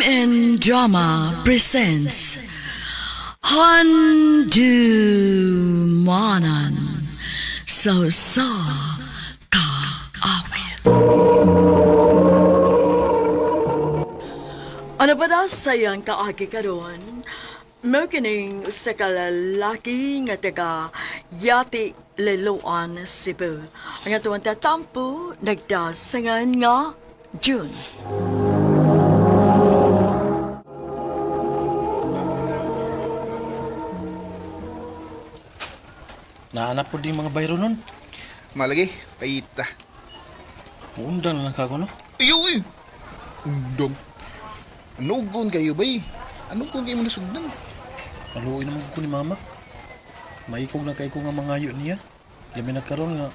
MN Drama presents Handumanan sa sa kaawit. Ano ba na sayang kaagi karon? Mao kining usa ka lalaki nga taga Yati Liloan, Cebu. Ang atuang tatampo nagdasangan nga June. Naanap po din mga bayro nun. Malagi, paita. Muundang na lang kako, no? Iyo eh. Undang. Ano gon kayo bay? Ano gon kayo mo nasugdan? Maluoy naman ko ni mama. Maikog na kay ko nga mangayo niya. Labi na karon nga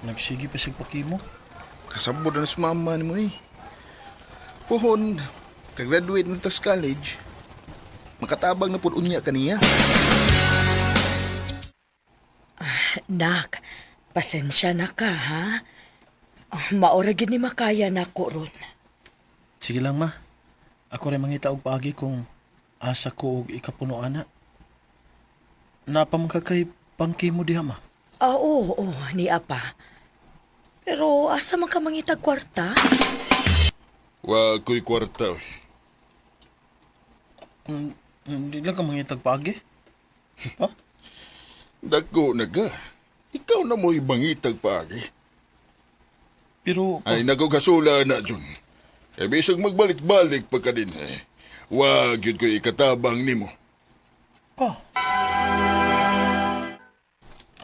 nagsige pa sig pakimo. Kasabot na sa mama ni mo eh. Pohon, kagraduate na tas college. Makatabang na pud unya kaniya. Nak, pasensya na ka, ha? Ah, maura gid ni makaya nako ron. Sige lang ma. Ako rin mangita og paagi kung asa ko og ikapuno ana. Napamang ka kay pangkimo diha ma. Ah, oo, oo, ni apa. Pero asa man ka mangitag kwarta? Wa ko'y kwarta. Hindi lang ka mangitag paagi. Ha? Dako na ka. Ikaw na mo'y bangitag paagi. Pero Ay nako kasula na Jun. Kay bisag magbalik-balik pa ka din eh. Wa gyud ko'y ikatabang nimo. pa.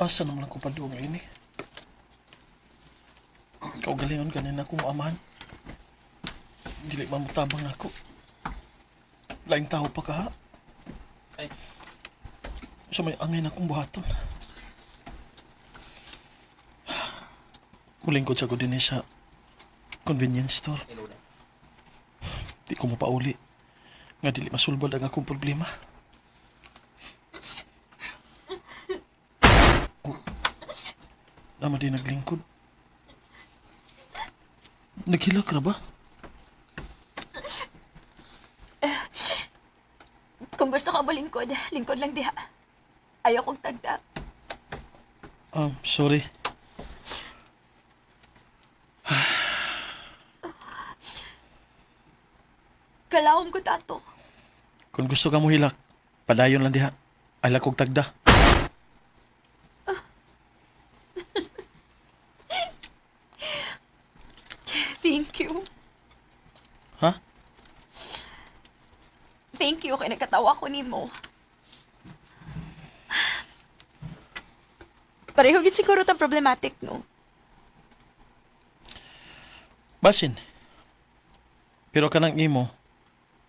Asa naman ako padung ini? Kaugalingon kanina akong amahan. Dili man mutabang nako. Laing tao pa kaha. Ay. Sa may angin akong buhaton. Mulingkod sa ko din eh sa convenience store. Di ko mapauli. Nga dili masulbad ang akong problema. Nama di naglingkod. Naghilak ra ba? Kung gusto ka mo lingkod, lingkod lang diha. Ayaw kong tagda. Sorry. Kalawom ko tato. Kung gusto ka mo hilak, padayon lang diha. Alak kog tagda. Thank you. Ha? Thank you kay nagkatawa ko nimo. Pareho gid siguro tang problematic, no? Basin. Pero kanang imo,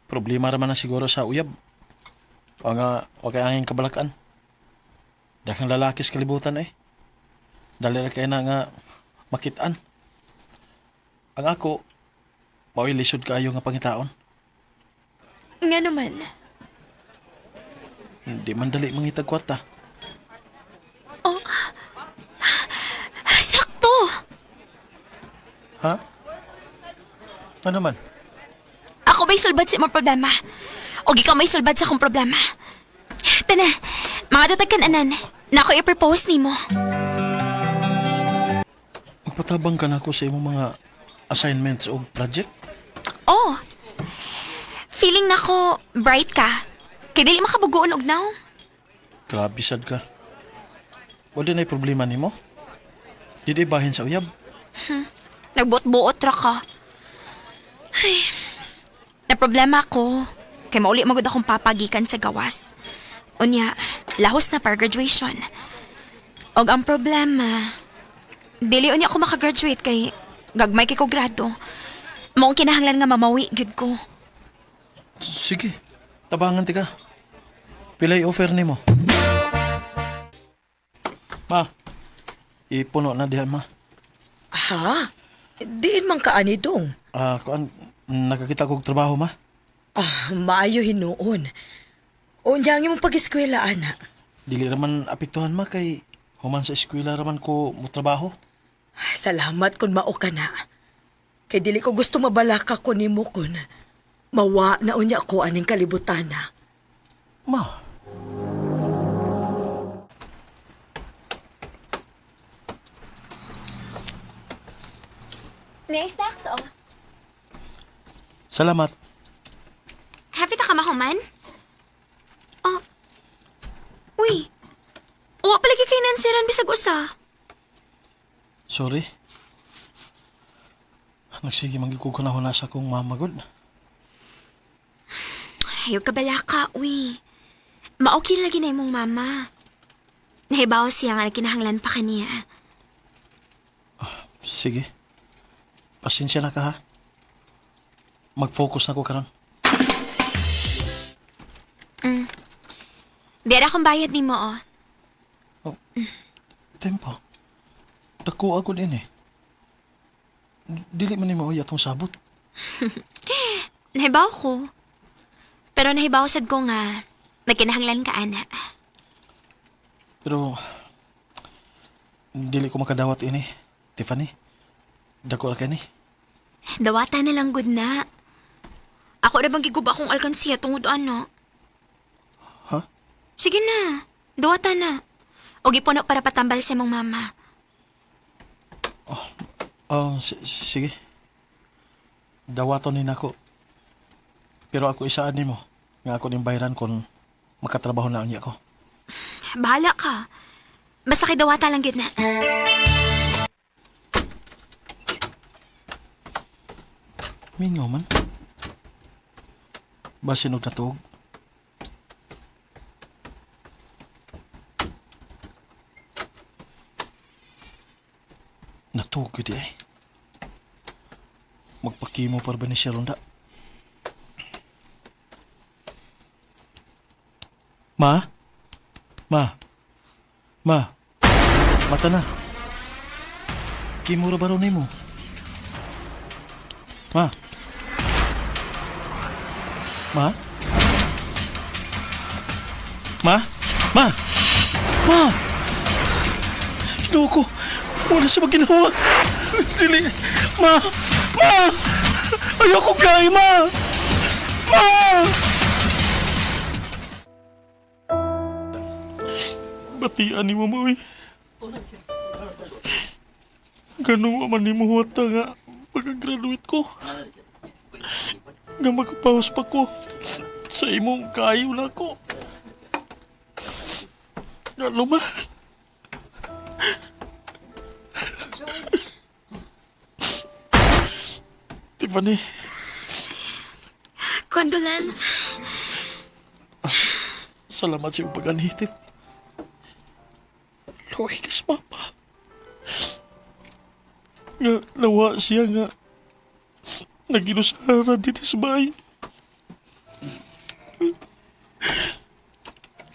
problema ra man na siguro sa uyab. O nga, wa kay angin kabalakan. Daghang lalaki sa kalibutan eh. Dali ra kay na nga makitaan. Ang ako, mao'y lisod kaayo nga pangitaon. Nga naman. Hindi man dali mangitag kwarta. Oh. Sakto! Ha? Ano man? Ako may sulbad sa imong problema. O ikaw may sulbad sa akong problema. Tana, mga tatagkan anan. Na ako i-propose nimo. Magpatabang ka na ako sa imong mga assignments o project? Oh. Feeling nako bright ka. Kay dili makabugoon og now. Grabe sad ka. Wala na'y problema nimo? Di di bahin sa uyab. Nagbuot-buot ra ka. Ay, na problema ko. Kay mauli magud akong papagikan sa gawas. Unya, lahos na para graduation. Og ang problema, dili unya ako makagraduate kay gagmay kay ko grado. Maong kinahanglan nga mamawi gud ko. Sige, tabangan ti ka. Pilay offer nimo. Ma, ipuno na diha ma. Ha? Diin man ka ani dong. Ah, kuan nakakita kog trabaho ma. Ah, maayo hinuon. Unya ang imong pag-eskwela, ana. Dili ra man apektuhan ma kay human sa eskwela ra man ko motrabaho. Salamat kung mao ka na. Kay dili ko gusto mabalaka ko nimo kun. Mawa na unya ko aning kalibutan na. Ma. May snacks, oh. Salamat. Happy ta ka mahuman? Oh. Uy. Uwa palagi kay nansiran bisag usa. Sorry. Nagsige manggikog ko na huna sa akong mama gud. Ayaw ka bala ka, uy. Maokay lagi na imong mama. Nahibaw siya nga nagkinahanglan pa kaniya. Sige. Pasensya na ka ha. Mag-focus na ko karon. Di ara akong bayad nimo, oh. Tempo. Dako ako din eh. Dili man ni maoy atong sabot. Nahibaw ko. Pero nahibaw sad ko nga nagkinahanglan ka, ana. Pero dili ko makadawat ini. Tiffany. Dako ra kay ni. Dawata na lang gud na. Ako ra bang giguba akong alkansiya tungod ano? Ha? Sige na. Dawata na. O gipuno para patambal sa imong mama. Oh, sige. Dawaton ni nako. Pero ako isaan nimo nga ako ning bayaran kon makatrabaho na unya ko. Bahala ka. Basta kay dawata lang gid na. Mingo man. Basin og natuog. Natuog gyud eh. Magpakimo para ba ni siya ronda? Ma? Ma? Ma? Mata na. Kimo ra ba ron nimo? Ma? Ma? Ma? Ma? Ma? Ginoo ko. Wala siya maginawa. Dili. Ma! Ma! Ayoko gay, ma! Ma! Batian ni mo, uy. Ganun man ni mo huwata nga pagka-graduate ko. Nga makapaus pa ko sa imong kayo na ko. Ano ma? Tiffany, Condolence. salamat sa iyong pag-anhitip. Luwi ka sa mama. Nga, nawa siya nga. Naginusara din sa bahay.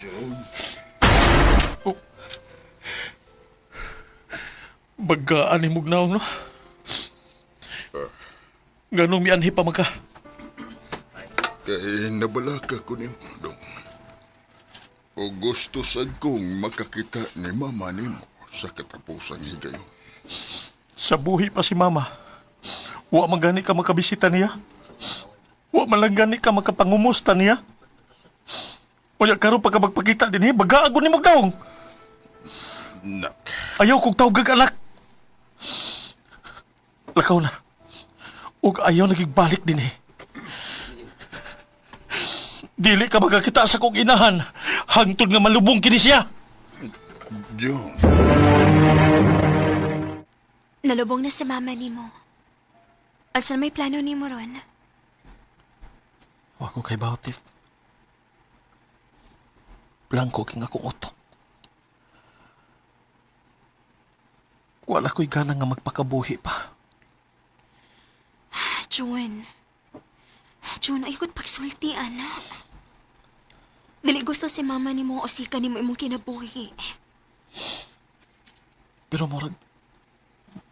John, Oh. Bagkaan ni Mugnaong, no? Ganong mianhi pa magka. kay nabalaka ko nimo dong. O gusto sad kong makakita ni mama nimo sa katapusang higayon. Sa buhi pa si mama. Wa man gani ka makabisita niya. Wa man lang gani ka makapangumusta niya. Unya karon pagka magpakita din eh, baga ni Mugnaong. Nak, Ayaw kong tawgag anak. Lakaw na. Ug ayaw nagigbalik din eh. Dili ka magkakita sa kong inahan. Hangtod nga malubong kini siya. John, Nalubong na si mama nimo. Asa may plano nimo ron? Wa ko kay Bautif. Blanco king akong utok. Wala ko'y gana nga magpakabuhi pa. June. June, ayokot pagsulti, anak. Dili gusto si mama nimo o sika nimo imong kinabuhi. Pero murag,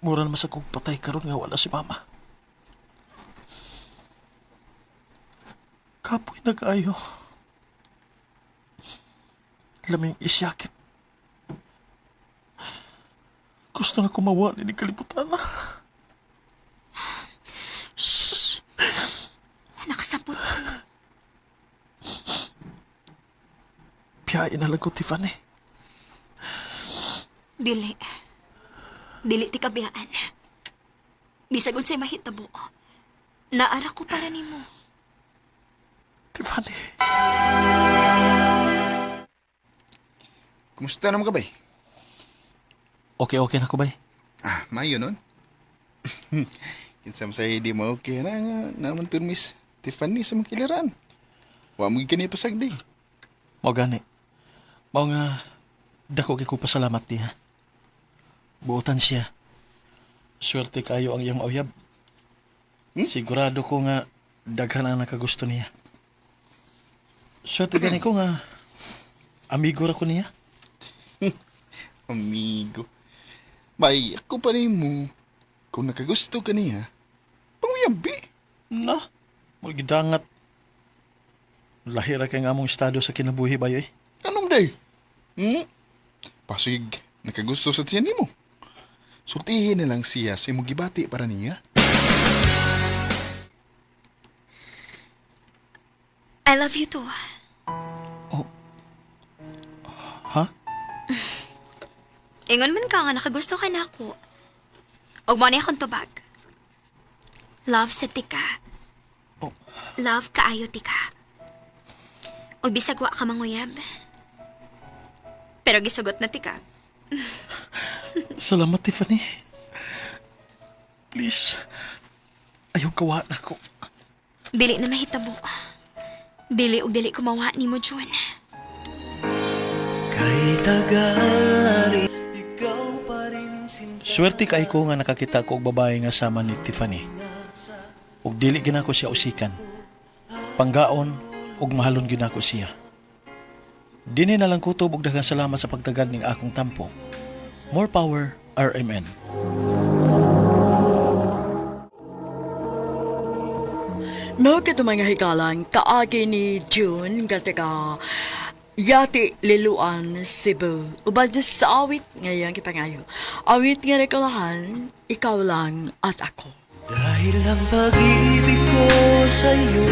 mura naman sa kong patay karon nga wala si mama. Kapoy na kaayo. Laming isyakit. Gusto na kumawa ni kalibutan na. Shh! Nakasakit. Sapot. Piyain na lang ko, Tiffany. Dili. Dili ti kabiyaan. Bisag unsay mahitabo. Naara ko para nimo. Tiffany. Kumusta naman ka bay? Okay, okay na ko, bay. Ah, mayo nun. Kinsa man say di mo okay na nga naman permis. Tiffany sa mga kiliran. Wa mo gani pasagdi. Mao gani. Mao nga dako kay ko pasalamat niya. Buotan siya. Swerte kayo ang iyang mauyab. Sigurado ko nga daghan ang nakagusto niya. Swerte gani ko nga amigo ra ko niya. Amigo. Bay, ako pa rin mo. Kung nakagusto ka niya, panguyabi. Na, magidangat. Lahira kay nga among estado sa kinabuhi bayo eh. Anong day? Hmm? Pasig, nakagusto sa tiyan nimo. Sultihin na lang siya sa imong gibati para niya. I love you too. Ha? Ingon man ka nga nakagusto ka na ako. Og mo ni akong tubag. Love sa tika. Oh. Love kaayo tika. Og bisag wa ka manguyab. Pero gisugot na tika. Salamat, Tiffany. Please, ayaw kawa na ko. Dili na mahitabo. Dili og dili kumawa nimo, June. Swerte kay ko nga nakakita ko og babae nga sama ni Tiffany. Ug dili ginako siya usikan. Panggaon ug mahalon ginako siya. Dini na lang kutob og daghang salamat sa pagtagad ning akong tampo. More power, RMN. Mao kato mga higalan, kaagi ni June, nga taga Yati Liluan, Cebu. Uban sa awit ngayang kipangayo. Awit nga rekolahan, ikaw lang at ako. Dahil ang pag-ibig ko sa'yo.